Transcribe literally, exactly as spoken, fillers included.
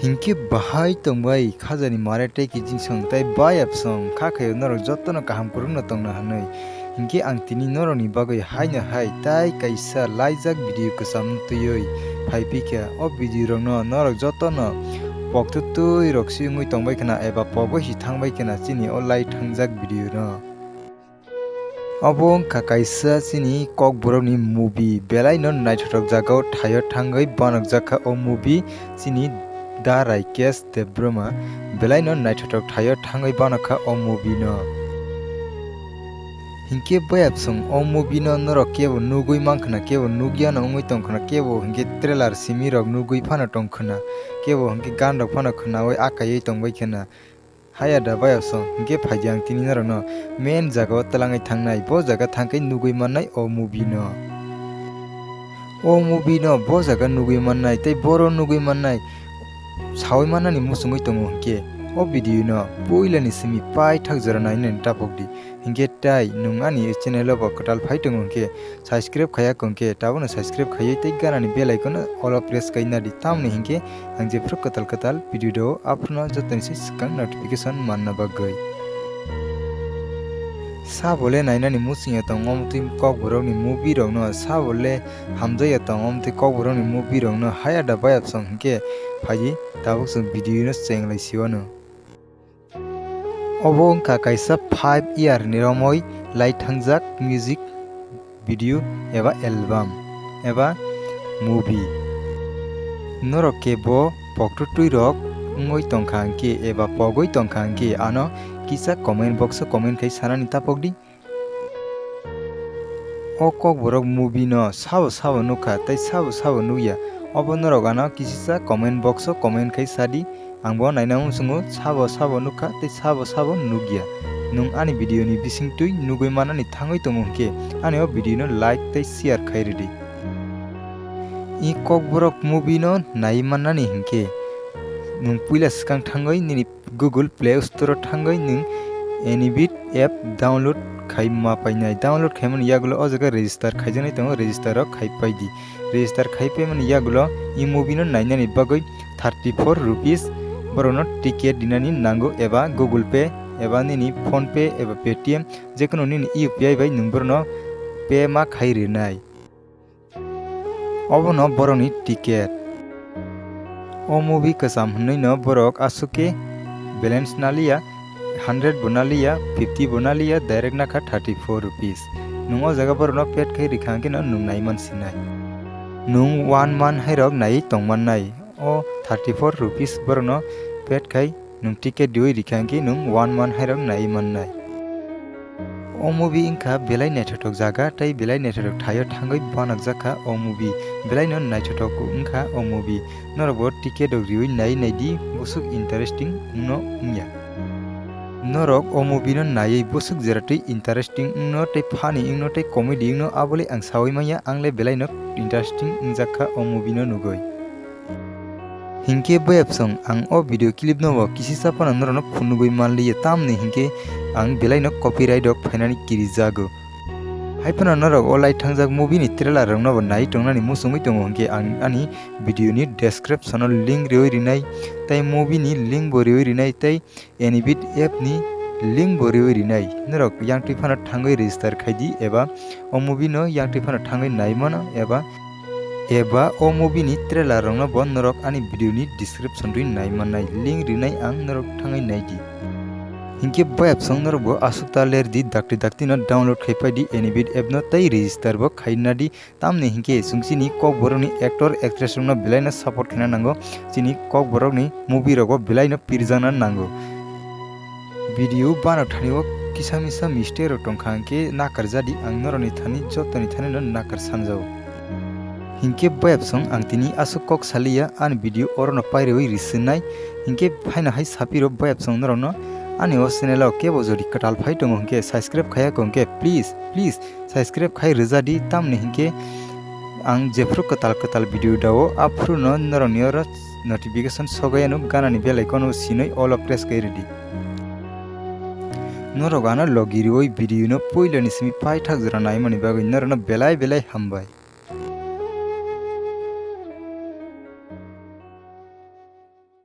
Hinkhe bahai tongbai khajani mare tei kijing song tai bayap song kha khaio norok jotono kaham kwrwngno tongna hwnwi. Hinkhe ang tini norokni bagwi haino hai tai kaisa laijak video kwcham twiwi phai phikha. O video rokno norok jotono poktu twi rok si wngwi tongbai khna eba pogwi si thangbai khna chini o lai thangjak video no. Obo wngkha kaisa chini kokborokni movie, belaino naithothok jagao thaio thangwi banokjakha o movie chini Da Raikesh Debbarma, belaino naithothok thaio thangwi banokha o movie no. Hinkhe bayapsong o movie no norok kebo nugwi mankha na, kebo nugyano wngwi tongkha na, kebo hinkhe trailer simi rok nugwi phano tongkha na, kebo hinkhe gan rok phano khwnawi akaiwi tongbai kha na. Haya da bayapsong, hinkhe phaidi ang tini norokno main jagao twlangwi thangnai, bo jaga thangkhe nugwi mannai o movie no. O movie no bo jaga nugwi mannai tei boro nugwi mannai, sawi mannani muchungwi tongo hinkhe o video no puilani simi paithak jora nainani tapokdi. Hinkhe tai nwng ani channel o bo kwtal phai tongo hinkhe subscribe khaiya kongkhe tabukno subscribe khaiwi tei ganani bell icon o all o press khai nadi, tamoni hinkhe ang jephru kwtal kwtal video do aphruno jotoni se swkang notification manna bagwi. Sabo le nainani muchungya tong omtwi kokborokni movie rokno, sabo le hamjakya tong omtwi kokborokni movie rokno, haya da bayapsong hinkhe phaidi tabuk chwng video no chenglai siwano. Obo wngkha kaisa five year ni romwi lai thangjak music video eba album eba movie. Norok kebo pokthutwi rok wngwi tongkha hinkhe eba pogwi tongkha hinkhe ano kisa comment box o comment khai sanani tapokdi. O kokborok movie no sabo sabo nukha tei sabo sabo nukya, obo norok ano kisisa comment box o comment khai sadi, ang bo naina muchungo sabo sabo nukha tei sabo sabo nukya. Nwng ani video ni bisingtwi nugwi manani thangwi tongo hinkhe ani o video no like tei share khai rwdi. I kokborok movie no nai mannani hinkhe nwng puila swkang thangwi nini Google Play Store o thangwi nwng Anyvid app download khai ma painai. Download khaimani yagulo o jaga register khaijaknai tongo, register o khai paidi. Register khai paimani yagulo i movie no nainani bagwi thirty four rupees borokno ticket dinani nango eba Google Pay eba nini PhonePe eba Paytm jekono nini U P I bai nwng borokno pay ma khai rinai. Obono borokni ticket. O movie kwcham hwnwi no borok aswk khe balance naliya, hundred bo naliya, fifty bo naliya, direct nakha thirty four rupees. Nwng o jaga borokno paid khai rikha hwnkhe no nwng nai mansinai. Nwng one month hairok naiwi tongmannai. O thirty four rupees borokno paid khai nwng ticket riwi rikha hwnkhe nwng one month hairok naiwi mannai. O movie wngkha belai naithothok jaga tei belai naithothok thaio thangwi banokjakha o movie. Belaino naithothok wngkha o movie. Norokbo ticket rok riwi naiwi naidi, bwswk interesting wngno wngya. Norok o movie no naiwi bwswk jeratwi interesting wngno tei funny wngno tei comedy wngno, abole ang sawi manya, angle belaino interesting wngjakha o movie no nugwi. Hinkhe bayapsong ang o video clip no bo kisisa phano norokno phunugwi manliya, tamni hinkhe ang belaino copyright rok phainani kirijago. Hai phano norok o lai thangjak movie ni trailer rokno bo nai tongnani muchungwi tongo hinkhe ang ani video ni description o link riwi rinai tei movie ni link bo riwi rinai tei Anyvid app ni link bo riwi rinai. Norok yang twi phano thangwi register khai di eba o movie no yang twi phano thangwi nai mano eba, eba o movie ni trailer rokno bo norok ani video ni description rwi nai mannai. Link rinai ang, norok thangwi nai di. Hinkhe bayapsong norok bo aswk ta ler di, dakti dakti no download khai pai di Anyvid app no tei register bo khai na di. Tamni hinkhe chwng chini kokborokni actor actress rokno belaino support khaina nango, chini kokborokni movie rogo belaino pirjakna nango. Video bano thani o kisa misa mistake rok tongkha hinkhe nakarjadi, ang norokni thani jotoni thani no nakar sanjao. Hinkhe bayapsong ang tini aswk kok saliya, ani video orono pairwi risinai, hinkhe phaina hai sapiro bayapsong norokno ani o channel o kebo jodi kwtal phai tongo hinkhe subscribe khaiya kho hinkhe please, please, subscribe khai rwja di, tamni hinkhe ang jephru kwtal kwtal video dao, aphruno norokni oro notification sogwi ano ganani bell icon o sinwi all o press khai rwdi. Norok ano logi rwi video no puilani simi paithak jora naimani bagwi norokno belai belai hambai.